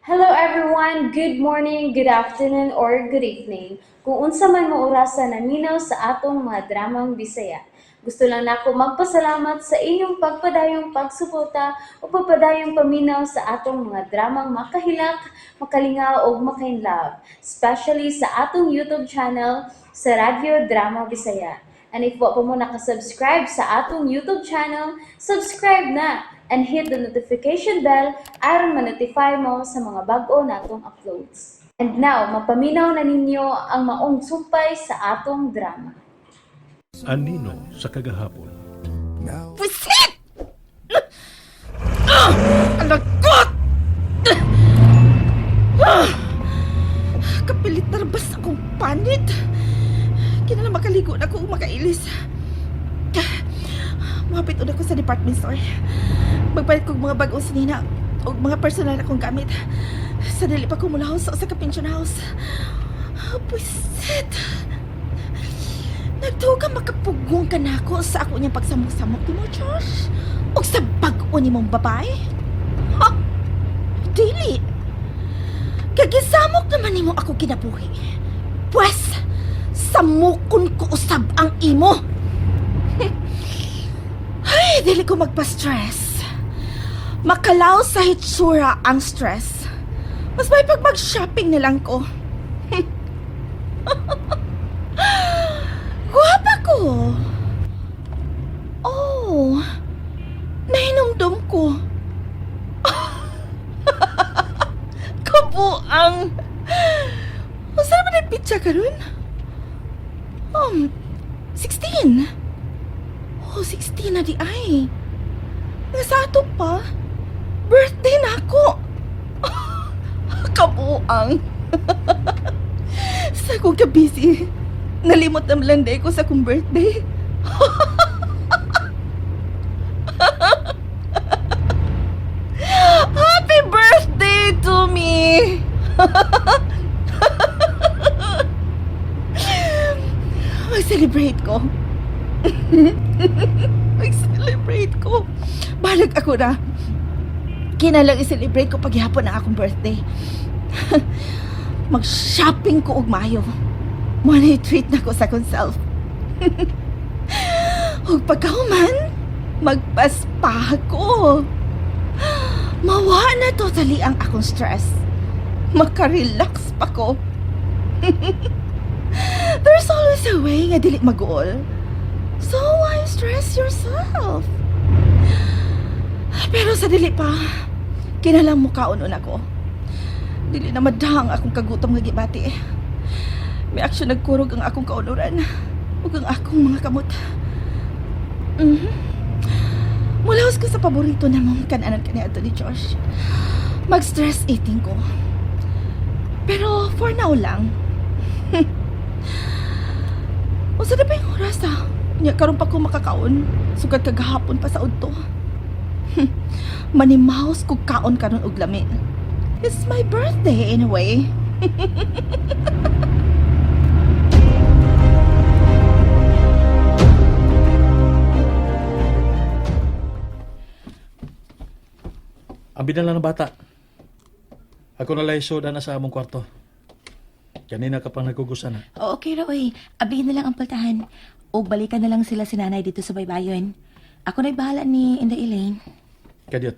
Hello everyone! Good morning, good afternoon, or good evening. Kung unsa man mo orasa naminaw sa atong mga dramang Bisaya. Gusto lang nako magpasalamat sa inyong pagpadayong pagsuporta o pagpadayong paminaw sa atong mga dramang makahilak, makalingaw ug makainlove, especially sa atong YouTube channel sa Radyo Drama Bisaya. And if wa pa mo nakasubscribe sa atong YouTube channel, subscribe na and hit the notification bell aron ma-notify mo sa mga bag-o natong uploads. And now, mapaminaw na ninyo ang maong sumpay sa atong drama. Anino sa kagahapon. Pusit! Ah! Ang lagot! Ah! Kapilit na rabas akong panit. Kinala makaligo na ako makailis. Muhapit una ko sa department store. Magpalit kog mga bag-o sa nina o mga personal akong gamit. Sa dili pa ko mula sa usa ka pension house. Pusit! Nagtuo ka makapugong ka nako sa ako niyang pagsamok-samok ni mo, Josh? O sa bag-o ni mong babae? Ha? Dili. Kagisamok naman nimo ako kinabuhi. Pwes, samukon ko usab ang imo. Ay, dili ko magpa-stress. Makalaw sa hitsura ang stress. Mas may pag mag-shopping na lang ko. Guwapa ko. Oh, nahinumdum ko. Kabuang. Unsa naman ang pitsa karon? 16. Oh, 16 na di ay. Nasa ato pa. Birthday na ako. Kabuang. Sa akong ka-busy. Nalimot ang landay ko sa akong birthday. Happy birthday to me! Mag-celebrate ko. Mag-celebrate ko. Balag ako na. Kinalang i-celebrate ko paghihapon ang akong birthday. Mag-shopping ko og mayo. Money treat na ko sa akong self. Ug pagkahuman, magpaspa ko. Mawa na totally ang akong stress. Makarelax pa ko. There's always a way nga dili mag-uol. So why stress yourself? Pero sa dili pa, kinalang mukaon ako. Dili na madang akong kagutom nga gibati. May aksyon nagkurog ang akong kaunuran ug ang akong mga kamot. Mulahos ko sa paborito na mong kananan kaniadto ni Josh. Mag-stress eating ko. Pero for now lang. Unsa na ba yung oras ah? Nya karon pa ko makakaon. Sugad kagahapon pa sa udto. Manimaos kog kaon karon og lami. It's my birthday anyway. Ang binala ng bata. Ako na lang isoda na sa among kwarto. Kanina ka pang nagkugusan na. O, okay ra, oy. Ablihin na lang ang paltahan. O balikan na lang sila si nanay dito sa baybayon. Ako na'y bahala ni Inday Elaine. Kadyot.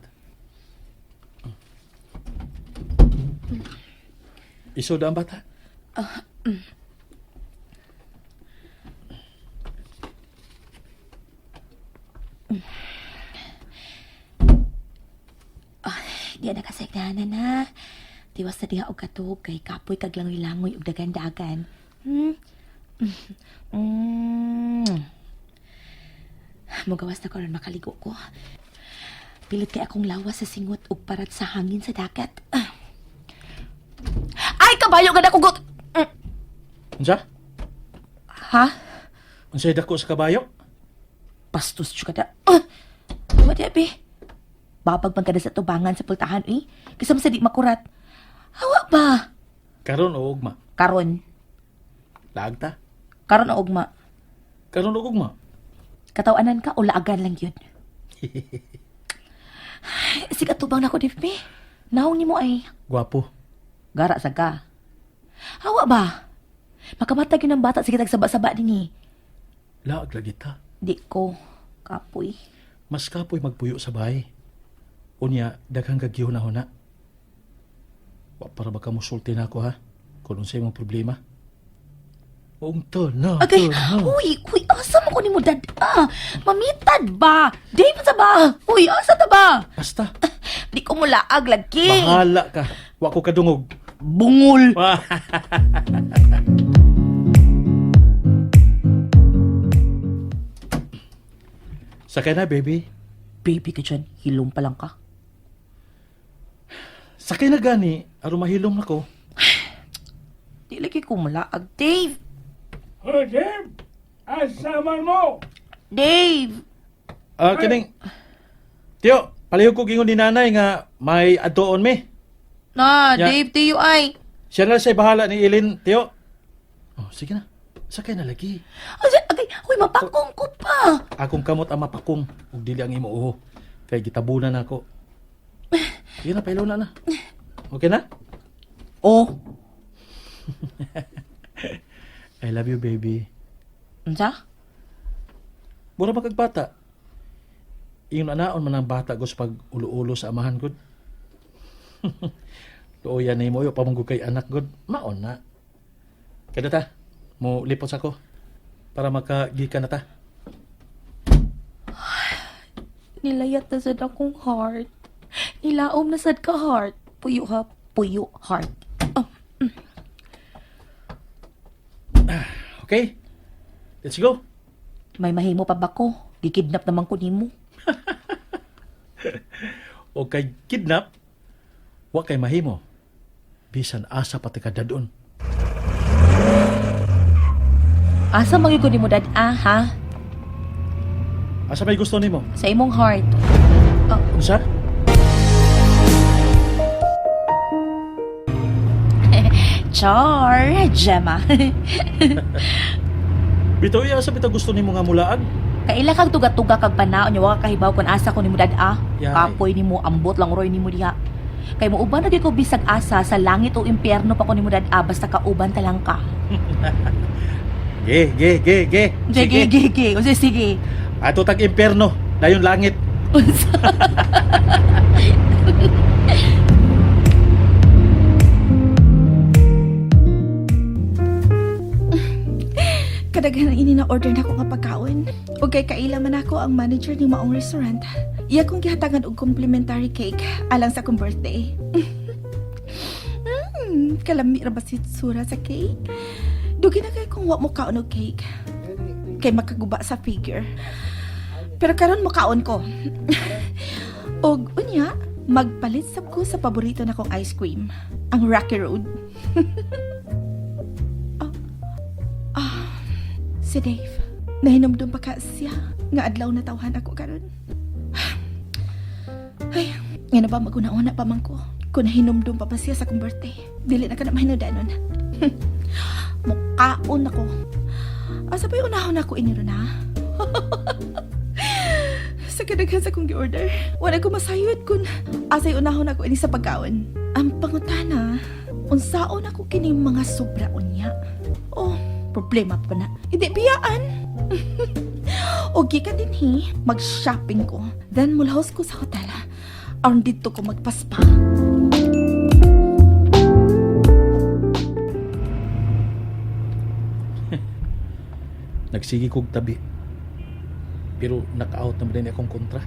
Isoda ang bata. Di na kasagdanan na. Tiwas na diha og katog kay kapoy kag langoy-langoy og dagan-dagan. Hmm? Mugawas na karon makaligo ko. Pilit kay akong lawas sa singot ug parat sa hangin sa dagat. Ah. Ay, kabayo ganda ko gut. Unsa? Ha? Unsay dako sa kabayo? Bastos jud ka da. Ah! Wa di abi. Babag man ka na sa tubangan sa pultahan eh. Kaysa man sa di makurat. Hawa ba? Karon o ugma? Karon. Laag ta? Karon o ugma. Karon o ugma? Katawanan ka o laagan lang yun. Sige, tubang na ko, Dipme. Naong nimo ay Gwapo. gara sa ka. Hawa ba? Makamatag yun ang bata sige tagsaba-saba dinhi. Laag lagi ta. Di ko kapoy. Mas kapoy magpuyo sa bahay. Unya, daghang kagyuhuna-huna. Wa para baka musulti na ako ha. Kung unsay mong problema. Ungto na, Agay, to na. uy, uy, asa mo ko nimo dad? Ah, mamitad ba? Dave sa ba? Uy, asa ta ba? Basta, Di ko mulaag lagi. bahala ka. Wa ko kadungog. Bungol. Sakay na, baby. Baby ka dyan, hilom pa lang ka. Sakay na gani, aron mahilom na ko. Di lagi ko mulaag, Dave. Oh, Dave! Asa man mo? Dave! Ah, kining. Tiyo, palihog ko gingon ni nanay nga may adtoon mi. Na, Ya. Dave, tiyo ay. Siya na siya bahala ni Ilin, Tiyo. Oh, sige na. Sakay na lagi. Ay, agay, uy, mapakong ko pa. Akong kamot ang mapakong ug dili ang imo uho. Kay gitabunan nako. Sige na, pailaw na na. Okay na? Oh. I love you, baby. Unsa? Mura ba kag bata? Ingon anaon man ang bata gos pag ulo-ulo sa amahan gud. Luoyan na imo yo pamanggug kay anak gud. Maon na. Kada ta, mo lipot sa ko para makagikan na ta. Nilayat na sad akong heart. Nilaom na sad ka heart. Puyo ha, puyo heart. Oh, Okay? Let's go. may mahimo pa ba ko? Gikidnap naman ko nimo. O kay kidnap, wa kay mahimo. Bisan asa pati ka dadon. Asa magyud ko nimo dad ah, ha? Asa may gusto nimo? Sa imong heart. Unsa? Char, Gemma. Bitaw iya asa bitaw gusto nimo nga mulaag? Kaila kag tuga-tuga kag panaon nya wa ka kahibaw kun asa ko nimo dad ah. Yay. Kapoy nimo ambot lang roy nimo diha. Kay muuban na gyud ko bisag asa sa langit o impyerno pa ko nimo dad ah, basta kauban ta lang ka. Ge, ge, ge, ge. Sige, sige, sige. Unsa sige. Ato tag impyerno, dayon langit. Unsa? Kadaghan ini na order nako nga pagkaon. Ug kay kaila man ako ang manager ni maong restaurant. Iya kong gihatagan og complimentary cake alang sa akong birthday. Kalami ra ba si tsura sa cake? Dugi na kay kung wa mo kaon og cake. Kay makaguba sa figure. Pero karon mo kaon ko. Og unya, magpalit sab ko sa paborito na kong ice cream, ang Rocky Road. Si Dave, nahinomdum pa ka siya nga adlaw na tawhan ako karon. Ay, nga na ba maguna-una pa man ko. Kung nahinomdum pa pa siya sa akong birthday, dili na ka na mahinudanon. Mukaon ako. Asa pa yung unahon ako iniro na? Sa kadaghan sa akong gi-order, wala ko masayod kung asay unahon ako ini sa pagkaon. Ang pangutana, unsaon ako kining mga sobra unya. Oh, problema pa na. Hindi biyaan. O gikan din hi, mag-shopping ko. Then mulahos ko sa hotel. Aron didto ko magpaspa. Nagsige kog tabi. Pero naka-out naman din akong kontra.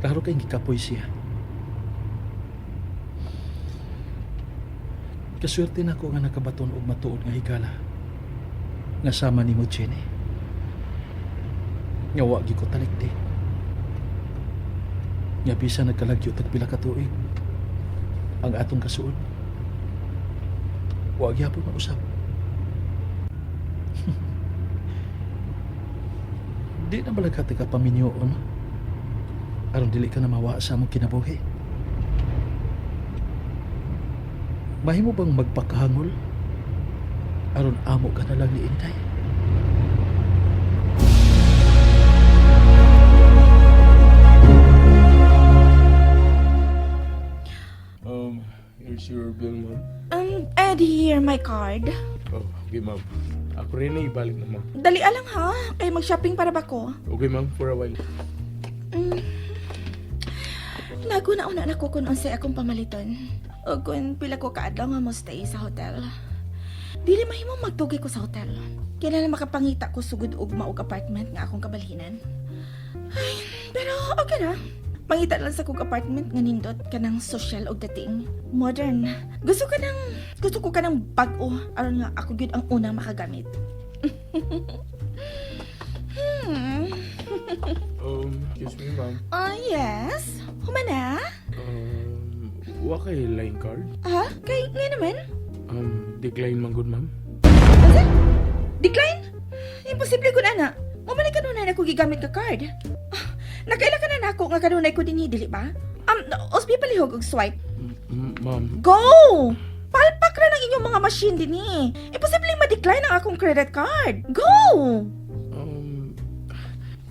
Klaro kay gikapoy siya. Kaswerte na ako nga nakabaton og matuod nga higala. Nga sama nimo, Jenny. Nga wa gyud ko talikdi. Nga bisan nagkalagyo tag pila ka tuig. Ang atong kasuod. Wa gyapon mausap. Di na balaghat ka paminyoon. Aron dili ka na mawa sa among kinabuhi. Mahimo bang magpakahangol? Aron amo ka na lang ni Inday. Here's your bill, ma'am. And here my card. Oh, okay, ma'am. Ako rin na ibalik na, ma'am. Dali alang ha, kay mag-shopping para ba ko? Okay, ma'am, for a while. Naguna-una na ko kung unsay akong pamaliton. O kung pila ko kaadlaw nga mo stay sa hotel. Dili mahimo magtugay ko sa hotel. Kailangan makapangita ko sugod og maog apartment nga akong kabalhinan. Ay, pero okay na. Pangita lang sa kog apartment nga nindot kanang social og dating. Modern. Gusto ko kanang bag-o aron nga ako gyud ang unang makagamit. Excuse me, ma'am. Ah, yes. Humana? Wa kay line card? Ah, kay nga naman. Decline man good, ma'am. Asa? Decline? Imposible ko na na. Mumalik ka nun na ako gigamit ka card. Ah, nakaila ka na nako nga kanunay ko dinhi, dili ba? Usbi palihog og swipe. Ma'am, Go! Palpak ra ng inyong mga machine dinhi. Imposible ma-decline ang akong credit card. Go!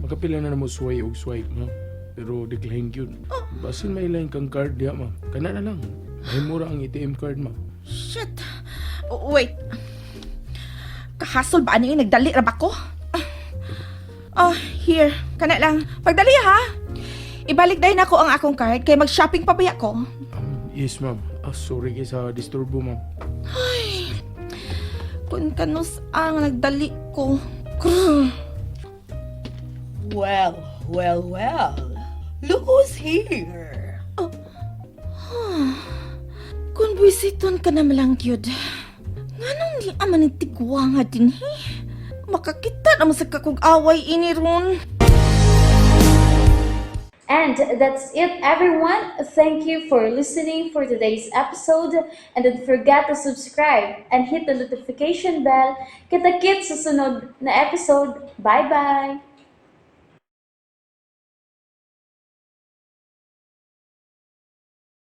Makapila na mo sway og swipe, ma'am. Pero decline gyud. Oh. Basin may line kang card diha, ma'am. Kana na lang. Mahimura ang ATM card, ma'am. Shit. Oh, wait. Kahasol ba ano yung nagdali ra ba ko? Ah, oh, here. Kana lang. Pagdali ha. Ibalik dahil nako ang akong card kay mag-shopping pa ba ko. Yes, ma'am. Ah, sorry kay sa disturbo, ma'am. Kung kanus ang nagdali ko. Grr. Well, well, well. Look who's here. Kung buwisiton ka na malang yun. Nganong di aman ni tigwa nga din he? Makakita naman sa kakog away ini ron. And that's it, everyone. Thank you for listening for today's episode. And don't forget to subscribe and hit the notification bell. Kita-kits sa sunod na episode. Bye-bye!